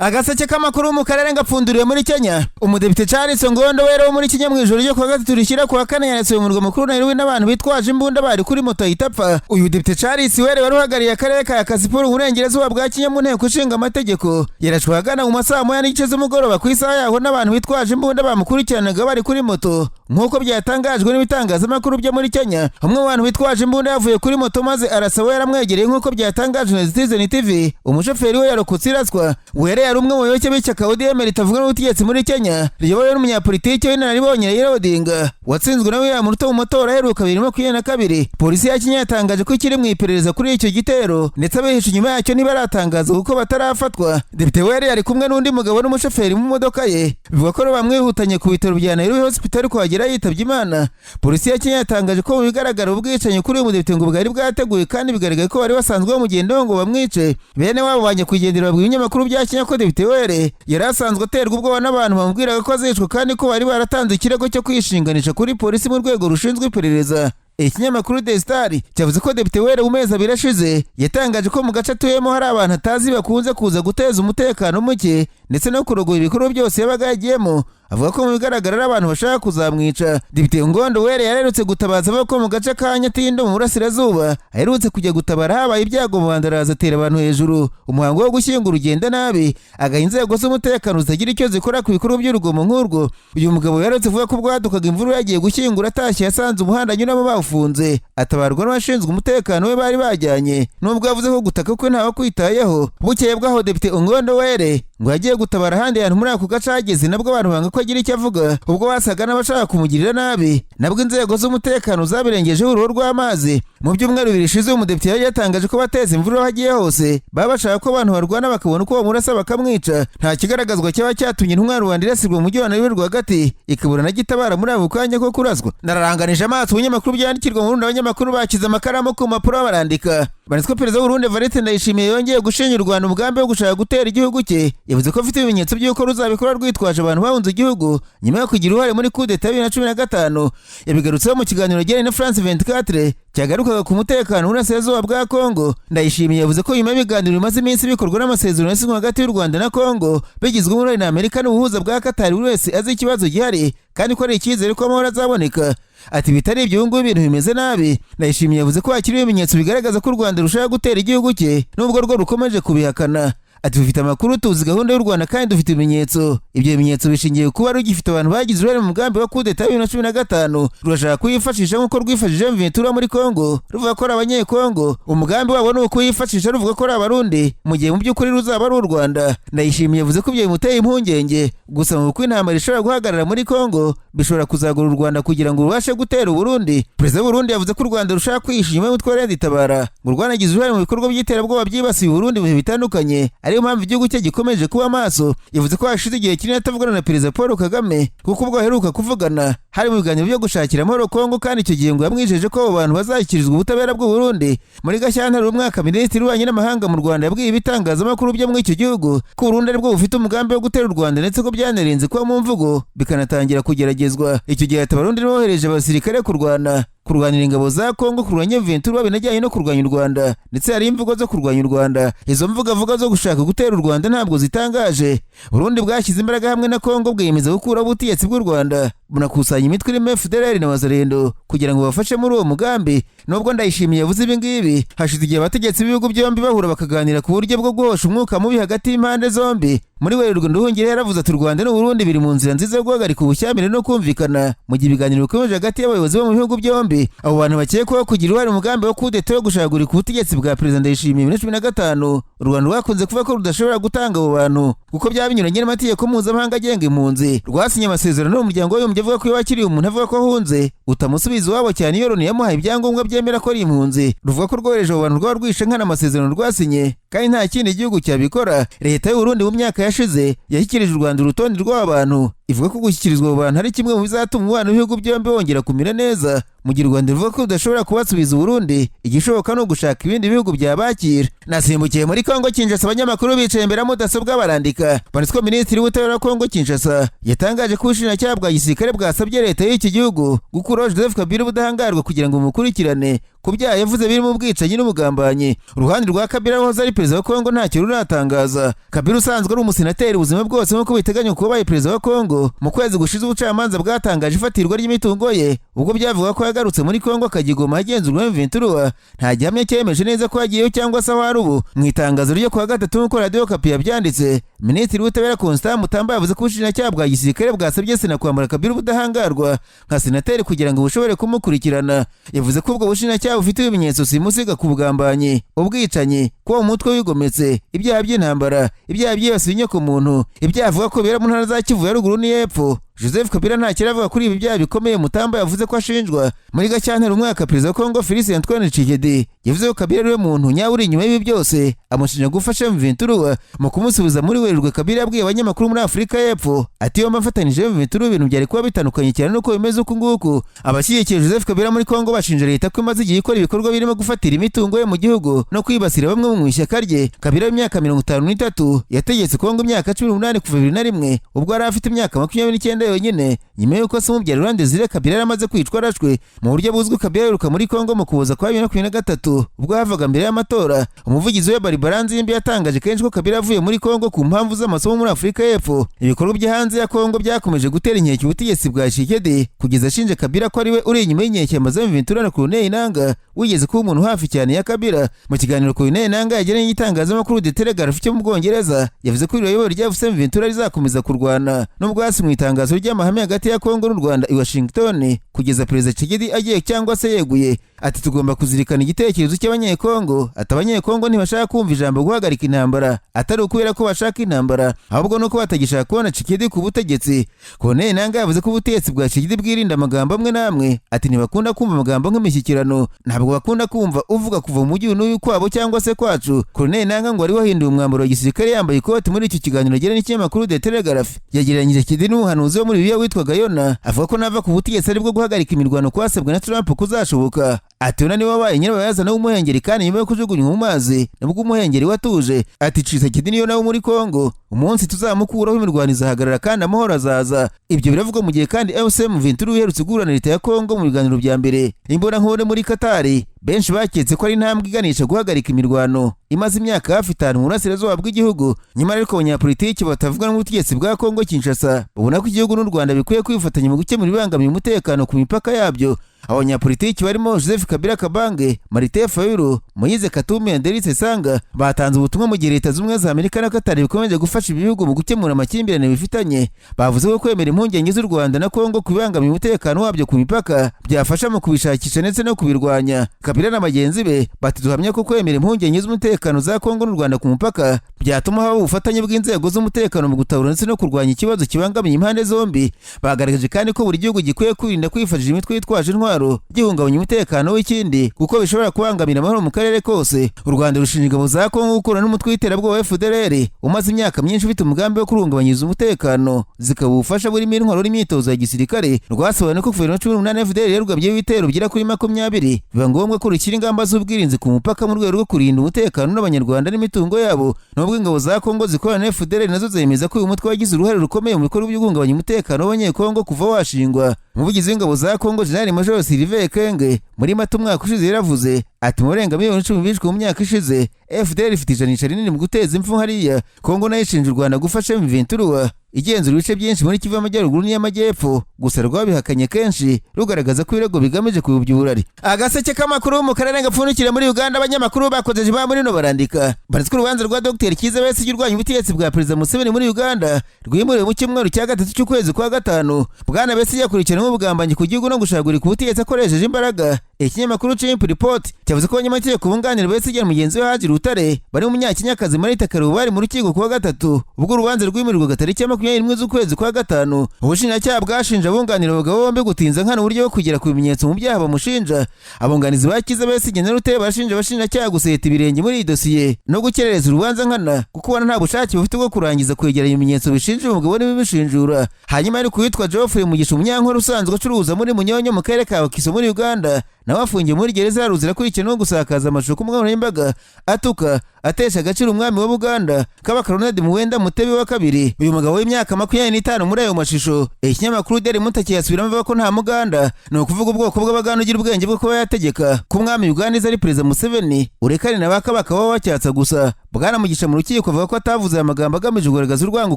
Agaseke k'amakuru mu karere ngapfunduriwe muri Kenya. Umudepite Charles Ngondo wera wo muri Kenya, mu ijoro ryo kuwa gatatu rishyira kuwa kane, yarasiwe mu murwa mukuru Nairobi n'abantu bitwaje imbunda bari kuri moto, ahita apfa. Uyu depite Charles Were wari uhagarariye akarere ka Kasipul mu burengerazuba bwa Kenya mu nteko ishinga amategeko, yarashwe ahagana mu masaha 1:30 z'umugoroba ku isaha yaho n'abantu bitwaje imbunda bamukurikiranaga bari kuri moto, nk'uko byatangajwe n'ibitangazamakuru byo muri Kenya. Umwe mu bantu bitwaje imbunda yavuye kuri moto maze arasa we yaramwegereye, nk'uko byatangajwe na Citizen TV. Umushoferi we yarokotse iraswa. Were yari umwe mu bayoboke b'ishyaka ODM ritavuga n'ubutegetsi muri Kenya, riyobowe n'umunyapolitiki w'inararibonye Raila Odinga, watsinzwe na William Ruto mu matora aheruka 2022. Polisi ya Kenya yatangaje ko ikiri mu iperereza kuri icyo gitero, ndetse abihishe inyuma yacyo ntibaratangaza kuko batarafatwa. Depite Were yari kumwe n'undi mugabo n'umushoferi mu modoka ye. Bivuga ko bamwihutanye ku bitaro bya Nairobi Hospital, kuhagera yitabye Imana. Polisi ya Kenya yatangaje ko mu bigaragara ubwicanyi kuri uyu mudepite ngo bwari bwateguwe, kandi bigaragaye ko bari basanzwe bamugendaho ngo bamwice. Bene wabo ba nyakwigendera babwiye ibinyamakuru bya Kenya ko Depite Were yari asanzwe aterwa ubwoba n'abantu bamubwiraga ko azicwa, kandi ko bari baratanze ikirego cyo kwishinganisha kuri polisi mu rwego rushinzwe iperereza. Ikinyamakuru The Star cyavuze ko Depite Were mu mezi 2 ashize yatangaje ko mu gace atuyemo hari abantu atazi bakunze kuza guteza umutekano muke ndetse no kurogoya ibikorwa byose yabaga yagiyemo, avuga ko mu bigaragara ari abantu bashaka kuzamwica. Depite Ngondo Were yarerutse gutabaza avuga ko mu gace ka Nyatindo mu burasirazuba aherutse kujya gutabara habaye ibyago mu bandaraza, atera abantu hejuru, umuhango wo gushyingura ugenda nabi, agaha inzego z'umutekano zitagira icyo zikora ku bikorwa by'urugomo nk'urwo. Uyu mugabo yaretse avuga ko ubwo hadukaga imvura yagiye gushyingura, atashye yasanze umuhanda anyuramo bawufunze, atabarwa n'abashinzwe umutekano we bari bajyanye, nubwo yavuze ko gutaka kwe ntawakwitayeho. Bukeye bwaho, Depite Ngondo Were ngo yagiye gutabara ahandi hantu muri ako gace, hageze nabwo abantu banga ko agira icyo avuga ubwo basaga n'abashaka kumugirira nabi, nabwo inzego z'umutekano zabirengejeho uruhu rw'amazi. Mu byumweru 2 bishize, uyu mudepite yari yatangaje ko bateza imvururu aho agiye hose baba bashaka ko abantu barwana bakabona uko bamurasa bakamwica. Nta kigaragazwa cyaba cyatumye intumwa ya rubanda irasirwa mu mujyi wa Nairobi rwagati, ikabura na gitabara muri ako kanya ko kuraswa. Nararanganije amaso ibinyamakuru byandikirwa mu Burundi. Abanyamakuru bakize amakaramu ku mpapuro barandika. Banditswe: Perezida w'Uburundi Evariste Ndayishimiye yongeye gushinja u Rwanda umugambi wo gushaka gutera igihugu cye. Yavuze ko afite ibimenyetso by'uko ruzabikora rwitwaje abantu bahunze igihugu nyuma yo kugira uruhare muri kudeta ya 2015. Yabigarutseho mu kiganiro yagiranye na France 24 cyagarukaga ku mutekano w'uburasirazuba bwa Kongo. Ndayishimiye yavuze ko nyuma y'ibiganiro bimaze iminsi bikorwa n'amasezerano yasinywe hagati y'u Rwanda na Kongo bigizwemo uruhare na Amerika n'ubuhuza bwa Katari, buri wese azi ikibazo gihari kandi ko ari icyizere ko amahoro azaboneka. Ati: "Bitari ibyo, ubu ngubu ibintu bimeze nabi." Ndayishimiye yavuze ko hakiriho ibimenyetso bigaragaza ko u Rwanda rushaka gutera igihugu cye, nubwo rwo rukomeje kubihakana. Ati: "Dufite amakuru, tuzi gahunda y'u Rwanda kandi dufite ibimenyetso. Ibyo bimenyetso bishingiye kuba rugifite abantu bagize uruhare mu mugambi wa kudeta ya 2015. Rurashaka kuyifashisha nk'uko rwifashishije M23 muri Kongo ruvuga ko ari Abanyekongo. Umugambi wabo ni ukuyifashisha ruvuga ko ari Abarundi, mu gihe mu by'ukuri ruzaba ari u Rwanda." Ndayishimiye yavuze ko ibyo bimuteye impungenge gusa mu uko intambara ishobora guhagarara muri Kongo bishobora kuzagura u Rwanda kugira ngo rubashe gutera Uburundi. Perezida w'Uburundi yavuze ko u Rwanda rushaka kwihisha inyuma y'umutwe wa Red Tabara, ngo rwanagize uruhare mu bikorwa by'iterabwoba byibasiye Uburundi mu bihe bitandukanye, ariyo mpamvu igihugu cye gikomeje kuba maso. Yavuze ko hashize igihe kinini atavugana na Perezida Paul Kagame, kuko ubwo aheruka kuvugana hari mu biganiro byo gushakira amahoro Kongo, kandi icyo gihe ngo yamwijeje ko abo bantu bazashyikirizwa ubutabera bw'u Burundi. Muri Gashyantare umwaka, Minisitiri w'Ububanyi n'Amahanga mu Rwanda yabwiye ibitangazamakuru byo muri icyo gihugu ko Burundi aribwo bufite umugambi wo gutera u Rwanda, ndetse ko byanarenze kuba mu mvugo bikanatangira kugeragezwa. Icyo gihe ati: "Abarundi bohereje abasirikare kurwana, kurwanira ingabo za Kongo, kurwanya M23, binajyanye no kurwanya u Rwanda, ndetse hari imvugo zo kurwanya u Rwanda." Izo mvugo avuga zo gushaka gutera u Rwanda ntabwo zitangaje. Burundi bwashyize imbaraga hamwe na Kongo bwiyemeza gukuraho ubutegetsi bw'u Rwanda, bunakusanya imitwe irimo FDLR na Wazalendo kugira ngo bafashe muri uwo mugambi. Nubwo Ndayishimiye yavuze ibi ngibi, hashize igihe abategetsi b'ibihugu byombi bahura bakaganira ku buryo bwo guhosha umwuka mubi hagati y'impande zombi. Muri Werurwe, Nduhungirehe yaravuze ati: "U Rwanda n'Uburundi biri mu nzira nziza yo guhagarika ubushyamirane no kumvikana, mu gihe ibiganiro bikomeje hagati y'abayobozi bo mu bihugu byombi." Abo bantu bakekwaho kugira uruhare mu mugambi wa kudeta yo gushagurika ubutegetsi bwa Perezida Ndayishimiye 2015, u Rwanda rwakunze kuvuga ko rudashobora gutanga abo bantu kuko byaba binyuranye n'amategeko mpuzamahanga agenga impunzi. Rwasinye amasezerano n'Umuryango w'Abibumbye avuga ko iyo wakiriye umuntu avuga ko ahunze utamusubiza iwabo, cyane iyo Loni yamuhaye ibyangombwa byemera ko ari impunzi. Ruvuga ko rwohereje abo bantu rwaba rwishe nkana amasezerano rwasinye, kandi nta kindi gihugu cyabikora. Leta y'u Burundi mu myaka yashize yashyikirije u Rwanda urutonde rw'aba bantu, ivuga ko gushyikirizwa abo bantu ari kimwe mu bizatuma umubano w'ibihugu byombi wongera kumera neza, mu gihe u Rwanda ruvuga ko rudashobora kubasubiza Uburundi, igishoboka ni ugushaka ibindi bihugu byabakira. Nasimbukiye muri Kongo Kinshasa. Abanyamakuru bicaye imbere ya mudasobwa barandika. Banditswe: Minisitiri w'Ubutabera wa Kongo Kinshasa yatangaje ko ubushinjacyaha bwa gisirikare bwasabye leta y'iki gihugu gukuraho Joseph Kabila ubudahangarwa kugira ngo bumukurikirane. ku byaha yavuze birimo ubwicanyi n'ubugambanyi. Uruhande rwa Kabila wahoze ari perezida wa Kongo ntacyo ruratangaza. Kabila usanzwe ari umusenateri ubuzima bwose nk'uko biteganywa kuba abaye perezida wa Kongo, mu kwezi gushize ubucamanza bwatangaje ifatirwa ry'imitungo ye ubwo byavuga ko yagarutse muri Kongo akagigoma agenzurwa M23. Nta gihamya cyemeje neza ko yagiyeyo cyangwa se aho ari ubu. Mu itangazo ryo kuwa gatatu, nk'uko Radio Okapi yabyanditse, Minisitiri w'Ubutabera Constant Mutamba yavuze ko ubushinjacyaha bwa gisirikare bwasabye Sena kwambura Kabila ubudahangarwa nka senateri kugira ngo bushobore kumukurikirana. Yavuze ko ubwo bushinjacyaha bufite ibimenyetso simusiga ku bugambanyi, ubwicanyi, kuba umutwe wigometse, ibyaha by'intambara, ibyaha byibasiye inyokomuntu, ibyaha avuga ko bibera mu ntara za Kivu ya ruguru n'iy'epfo. Joseph Kabila ntacyo aravuga kuri ibi byaha bikomeye Mutamba yavuze ko ashinjwa. Muri Gashyantare umwaka, perezida wa Kongo Felix Antoine Tshisekedi yavuze ko Kabila ariwe muntu nyawe uri inyuma y'ibi byose, amushinja gufasha M23. Mu kumusubiza muri Werurwe, Kabila yabwiye abanyamakuru muri Afurika y'Epfo ati: "Iyo mbafatanije M23, ibintu byari kuba bitandukanye cyane nuko bimeze uku nguku." Abashyigikiye Joseph Kabila muri Kongo bashinja leta ko imaze igihe ikora ibikorwa birimo gufatira imitungo ye mu gihugu no kwibasira bamwe mu ishyaka rye. Kabila w'imyaka 53 yategetse Kongo imyaka 18 kuva 2001, ubwo yari afite imyaka 29 yonyine, nyuma y'uko se umubyara Laurent Desire Kabila yari amaze kwicwa arashwe mu buryo buzwi. Kabila yiruka muri Kongo mu Kuboza kwa 2023 ubwo havaga mbere y'amatora. Umuvugizi we Barbara Nzimbi yatangaje kenshi ko Kabila avuye muri Kongo ku mpamvu z'amasomo muri Afurika y'Epfo. Ibikorwa byo hanze ya Kongo byakomeje gutera inkeke ubutegetsi bwa Tshisekedi, kugeza ashinje Kabila ko ariwe uri inyuma y'inyeshyamba za M23 na Corneille Nangaa wigeze kuba umuntu hafi cyane ya Kabila. Mu kiganiro Corneille Nangaa yagiranye n'igitangazamakuru The Telegraph cyo mu Bwongereza, yavuze ko iri rya AFC M23 rizakomeza kurwana nubwo hasi mu itangazo ry'amahame hagati ya Kongo n'u Rwanda i Washington kugeza perezida Tshisekedi agiye cyangwa se yeguye. Ati: "Tugomba kuzirikana igitekerezo cy'Abanyekongo." Ati: "Abanyekongo ntibashaka kumva ijambo guhagarika intambara, atari ukubera ko bashaka intambara, ahubwo nuko batagishaka kubona Tshisekedi ku butegetsi." Corneille Nangaa yavuze ko ubutegetsi bwa Tshisekedi bwirinda amagambo amwe n'amwe. Ati: "Ntibakunda kumva amagambo nk'imishyikirano, ntabwo bakunda kumva uvuga kuva mu mujyi n'uyu kwabo cyangwa se kwacu." Corneille Nangaa ngo wari wahinduye umwambaro wa gisirikare yambaye ikoti muri icyo kiganiro agirana n'ikinyamakuru The Telegraph, yagereranyije Tshisekedi n'umuhanuzi wo muri Bibiliya witwaga Yona, avuga ko nava ku butegetsi aribwo guhagarika imirwano kwasabwe na Trump kuzashoboka. Ati: "Yona niwe wabaye nyirabayazana w'umuhengeri, kandi nyuma yo kujugunywa mu mazi nibwo umuhengeri watuje." Ati: "Tshisekedi niyo nawe muri Kongo, umunsi tuzamukuraho imirwano izahagarara kandi amahoro azaza." Ibyo biravugwa mu gihe kandi AFC M23 iherutse guhura na leta ya Kongo mu biganiro bya mbere imbonankubone muri Katari. Benshi baketse ko ari intambwe iganisha guhagarika imirwano imaze imyaka hafi 5 mu burasirazuba bw'igihugu. Nyamara ariko abanyapolitiki batavuga n'ubutegetsi bwa Kongo Kinshasa babona ko igihugu n'u Rwanda bikwiye kwifatanya mu gukemura ibibangamiye umutekano ku mipaka yabyo. Abanyapolitiki barimo Joseph Kabila Kabange, Martin Fayulu, Moise Katumbi na Delly Sesanga batanze ubutumwa mu gihe Leta Zunze Ubumwe za Amerika na Qatar bikomeje gufasha ibihugu mu gukemura amakimbirane bifitanye. Bavuze ko kwemera impungenge z'u Rwanda na Kongo ku bibangamiye umutekano wabyo ku mipaka byafasha mu kubishakisha ndetse no kubirwanya. Kabila na bagenzi be bati: "Duhamya ko kwemera impungenge z'umutekano za Kongo n'u Rwanda ku mupaka byatuma haba ubufatanye bw'inzego z'umutekano mu gutahura ndetse no kurwanya ikibazo kibangamiye impande zombi." Bagaragaje kandi ko buri gihugu gikwiye kwirinda kwifashisha imitwe yitwaje intwaro gihungabanya umutekano w'ikindi, kuko bishobora kubangamira amahoro mu karere kose. U Rwanda rushinja ingabo za Kongo gukorana n'umutwe w'iterabwoba wa FDLR umaze imyaka myinshi ufite umugambi wo kurungabanyiriza umutekano, zikaba ubufasha burimo intwaro n'imyitozo ya gisirikare. Rwasobanuye ko kuva 2018 FDLR yarugabyeho ibitero bigera kuri 20, biba ngombwa ko rushyira ingamba z'ubwirinzi ku mupaka mu rwego rwo kurinda umutekano n'Abanyarwanda n'imitungo yabo. Nubwo ingabo za Kongo zikorana na FDLR, nazo zemeza ko uyu mutwe wagize uruhare rukomeye mu bikorwa byo guhungabanya umutekano w'Abanyekongo kuva washingwa. Umuvugizi w'ingabo za Kongo, General Major Sylvain Ekenge, muri Mata umwaka ushize yaravuze ati: "Mu barenga miliyoni 10 bishwe mu myaka ishize, FDLR ifite ijanisha rinini mu guteza impfu hariya." Kongo nayo ishinja u Rwanda gufasha M23 igenzura ibice byinshi muri Kivu y'Amajyaruguru n'iy'Amajyepfo, gusa rwabihakanye kenshi rugaragaza ko ibirego bigamije kuyobya uburari. Agaseke k'amakuru mu karere gapfundikira muri Uganda, abanyamakuru bakozeje ba muri no barandika banditswe urubanza rwa Dr Kizza Besigye urwanya ubutegetsi bwa Perezida Museveni muri Uganda rwimuriwe mu cyumweru cya gatatu cy'ukwezi kwa gatanu. Bwana Besigye yakurikiranweho ubugambanyi ku gihugu no gushagurika ubutegetsi akoresheje imbaraga. Ikinyamakuru Chimp Report cyavuze ko abanyamategeko bunganira Besigye na mugenzi we Haji Rutare bari mu Munyakenyakazi Marita Karuba bari mu rukiko kuwa gatatu ubwo urubanza rwimurirwaga tariki ya 21 z'ukwezi kwa gatanu. Ubushinjacyaha bwashinje abunganira abagabo bombi gutinza nkana uburyo bwo kugera ku bimenyetso mu byaha bamushinja. Abunganizi ba Kizza Besigye na Rutare bashinja abashinjacyaha guseta ibirenge muri iyi dosiye no gukerereza urubanza nkana, kuko ubona nta bushake bufite bwo kurangiza kwegeranya ibimenyetso bishinja umugabo n'ibibishinjura. Hanyuma ariko uwitwa Geoffrey Mugisha, umunyankore usanzwe acuruza muri Munyonyo mu karere ka Wakiso muri Uganda, nawe afungiye muri gereza ya Ruzira akurikiranyweho gusakaza amashusho ku mbuga nkoranyambaga atuka atesha agaciro umwami wa Buganda, Kabaka Ronald Muwenda Mutebi wa kabiri. Uyu mugabo w'imyaka 25 muri ayo mashusho, ikinyamakuru Daily Monitor kiyasubiramo avuga ko nta Muganda, ni ukuvuga ubwoko bw'Abaganda, ugira ubwenge bwo kuba yategeka ko umwami Uganda ari Perezida Museveni, urekane na ba Kabaka baba bacyatsa gusa. Bwana Mugisha mu rukiko avuga ko atavuze aya magambo agamije kugaragaza urwango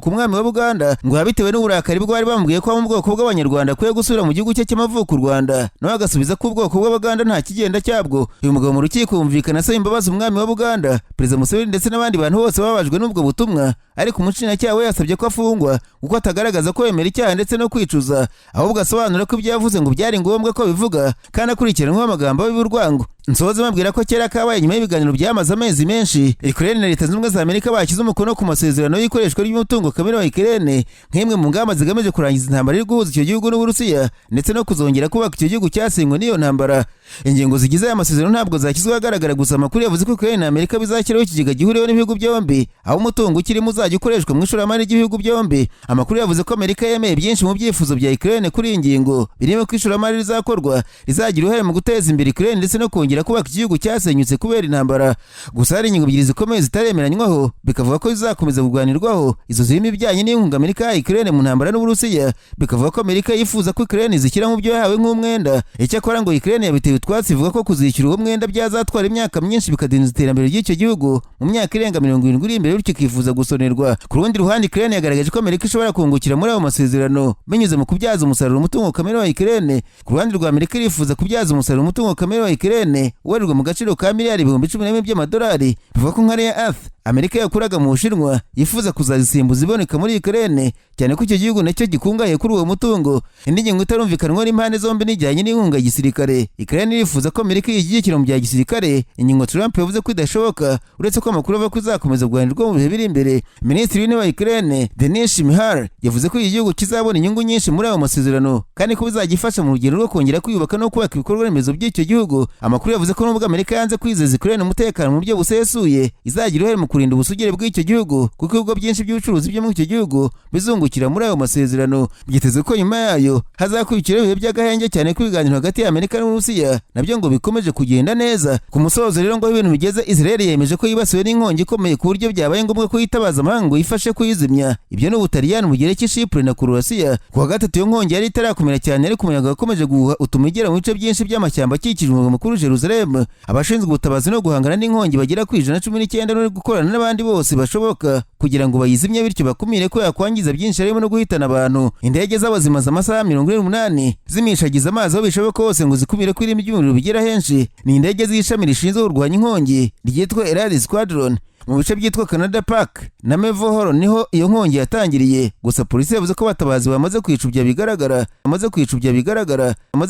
ku mwami wa Buganda, ngo bitewe n'uburakari bwo bari bamubwiye ko abo mu bwoko bw'Abanyarwanda akwiye gusubira mu gihugu cye cy'amavuko u Rwanda, nawe agasubiza ko ubwoko bw'Abaganda nta kigenda cyabwo. Uyu mugabo mu rukiko yumvikana asaba imbabazi umwami wa Buganda, Perezida Museveni, ndetse n'abandi bantu bose bababajwe n'ubwo butumwa, ariko umushinjacyaha we yasabye ko afungwa kuko atagaragaza ko yemera icyaha ndetse no kwicuza, ahubwo asobanura ko ibyo yavuze ngo byari ngombwa ko bivuga kandi akurikiranweho amagambo y'urwango. Nsoze mabwira ko kera kabaye, nyuma y'ibiganiro byamaze amezi menshi, Ukraine na Leta Zunze Ubumwe za Amerika bashyize umukono ku masezerano y'ikoreshwa ry'umutungo kamere wa Ukraine nk'imwe mu ngamba zigamije kurangiza intambara iri guhuza icyo gihugu n'Uburusiya, ndetse no kuzongera kubaka icyo gihugu cyasenywe n'iyo ntambara. Ingingo zigize aya masezerano ntabwo zashyizwe ahagaragara, gusa amakuru yavuze ko Ukraine na Amerika bizashyiraho ikigega gihuriweho n'ibihugu byombi, aho umutungo ukirimo uzajya ukoreshwa mu ishoramari ry'ibihugu byombi. Amakuru yavuze ko Amerika yemeye byinshi mu byifuzo bya Ukraine kuri iyi ngingo, birimo ko ishoramari rizakorwa rizagira uruhare mu guteza imbere Ukraine ndetse no kongera kubaka igihugu cyasenyutse kubera intambara. Gusa hari ingingo ebyiri zikomeye zitaremeranywaho, bikavuga ko zizakomeza kuganirwaho. Izo zirimo ibijyanye n'inkunga Amerika yaha Ukraine mu ntambara n'Uburusiya. Bikavuga ko Amerika yifuza ko Ukraine zishyira mu byo yahawe nk'umwenda. Icyakora ngo Ukraine yabiteye utwatsi, ivuga ko kuzishyura uwo mwenda byazatwara imyaka myinshi, bikadindiza iterambere ry'icyo gihugu mu myaka irenga 70 iri imbere, bityo ikifuza gusonerwa. Ku rundi ruhande, Ukraine yagaragaje ko Amerika ishobora kungukira muri ayo masezerano binyuze mu kubyaza umusaruro umutungo kamere wa Ukraine. Ku ruhande rwa Amerika, irifuza kubyaza umusaruro umutungo kamere wa Ukraine ubarirwa mu gaciro ka miliyari 11,000 by'amadolari. Bivuga ko nka Rare Earth Amerika yakuraga mu Bushinwa yifuza kuzazisimbuza iboneka muri Ukraine, cyane ko icyo gihugu nacyo gikungahaye kuri uwo mutungo. Indi ngingo itarumvikanwa n'impande zombi n'ijyanye n'inkunga ya gisirikare. Ukraine irifuza ko Amerika iyishyigikira mu bya gisirikare, ingingo Trump yavuze ko idashoboka, uretse ko amakuru avuga ko izakomeza kuganirwa mu bihe biri imbere. Minisitiri w'Intebe wa Ukraine, Denis Shmyhal, yavuze ko iki gihugu kizabona inyungu nyinshi muri ayo masezerano, kandi ko bizajya ifasha mu rugendo rwo kongera kwiyubaka no kubaka ibikorwa remezo by'icyo gihugu. Amakuru yavuze ko nubwo Amerika yanze kwizeza Ukraine umutekano mu buryo busesuye, izagira uruhare mu kurinda ubusugire bw'icyo gihugu, kuko ibigo byinshi by'ubucuruzi byo muri icyo gihugu bizungukira muri ayo masezerano. Byitezwe ko nyuma yayo hazakurikiraho ibihe by'agahenge, cyane ko ibiganiro hagati ya Amerika n'Uburusiya nabyo ngo bikomeje kugenda neza. Ku musozo rero, ngo aho ibintu bigeze, Israel yemeje ko yibasiwe n'inkongi ikomeye ku buryo byabaye ngombwa ko yitabaza amahanga ngo yifashe kuyizimya. Ibyo ni Ubutaliyani, Ubugereki, Shipure na Kurowasiya. Ku wa gatatu iyo nkongi yari itarakomera cyane, ariko umuyaga wakomeje guhuha utuma igera mu bice byinshi by'amashyamba akikije umurwa mukuru Jerusalem. Abashinzwe ubutabazi no guhangana n'inkongi bagera ku 119 bari gukorana n'abandi bose bashoboka kugira ngo bayizimye, bityo bakumire ko yakwangiza byinshi harimo no guhitana abantu. Indege zabo zimaze amasaha 48 zimishagiza amazi aho bishoboka hose ngo zikumire ko irimi ry'umuriro bigera henshi. Ni indege z'ishami rishinzwe kurwanya inkongi ryitwa Elad Squadron. Mu bice byitwa Canada Park na Mevo Hall niho iyo nkongi yatangiriye. Gusa polisi yavuze ko abatabazi bamaze kwicubya bigaragara, bamaze kwicubya bigaragara, bamaze.